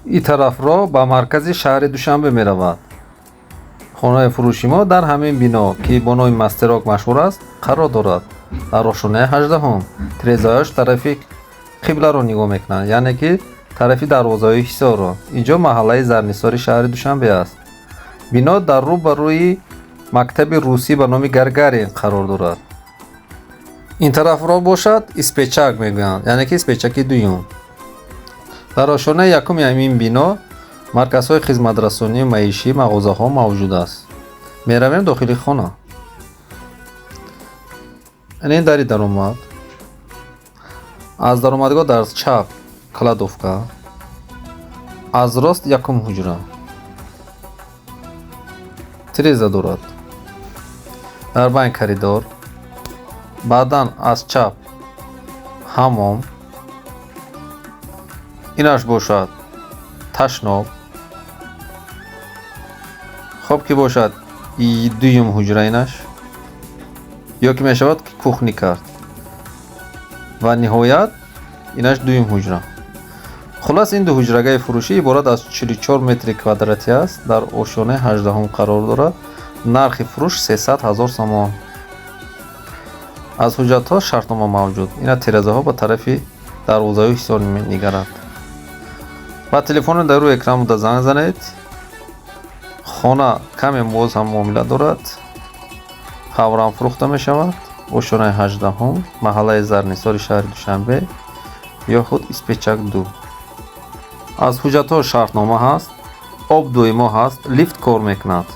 Ин тарафро ба маркази шаҳри Душанбе меравад. Хонаи фурӯши мо дар ҳамин бино, ки бо номи Мастерок машҳур аст, қарор дорад. Дар ошонаи 18-ум тирезаҳояш тарафи қибларо нигоҳ мекунанд, яъне ки тарафи дарвозаҳои Ҳисорро. Инҷо маҳаллаи Зарнисори шаҳри Душанбе аст. Бино дар рӯ ба рӯи мактаби русӣ ба номи Гагарин қарор дорад. Ин тарафро бошад, Испечак мегӯянд, яъне ки Испечаки дуюм. Дар ошонаи якуми ҳамин бино марказҳои хизматрасонии маишӣ, мағозаҳо мавҷуд аст. Меравем дохили хона. Ин дари даромад. Аз даромадгоҳ дар чап кладовка, аз рост якум ҳуҷра, тиреза дорад. Дар байн коридор, баъдан аз чап ҳаммом, инаш бошад ташноб. Хоб, ки бошад, дуюм ҳуҷра инаш, ё ки мешавад ки кухни кард, ва ниҳоят инаш дуюм ҳуҷра. Хуллас, ин дуҳуҷрагаи фурӯшӣ иборат аз 44 метри квадратӣ аст, дар ошёнаи 18-ум қарор дорад. Нархи фурӯш 300 ҳазор сомон. Аз ҳуҷҷатҳо шартнома мавҷуд. Ина тирезаҳо ба тарафи дарвозаҳои Ҳисор менигарад. Ба телефони дар рӯи экран буда занг занед. Хона каме боз ҳам муомила дорад, фавран фурӯхта мешавад. Ошёнаи 18-ум, маҳаллаи Зарнисори шаҳри Душанбе ё худ Испечак ду. Аз ҳуҷҷатҳо шартнома ҳаст, об доимо ҳаст, лифт кор мекунад.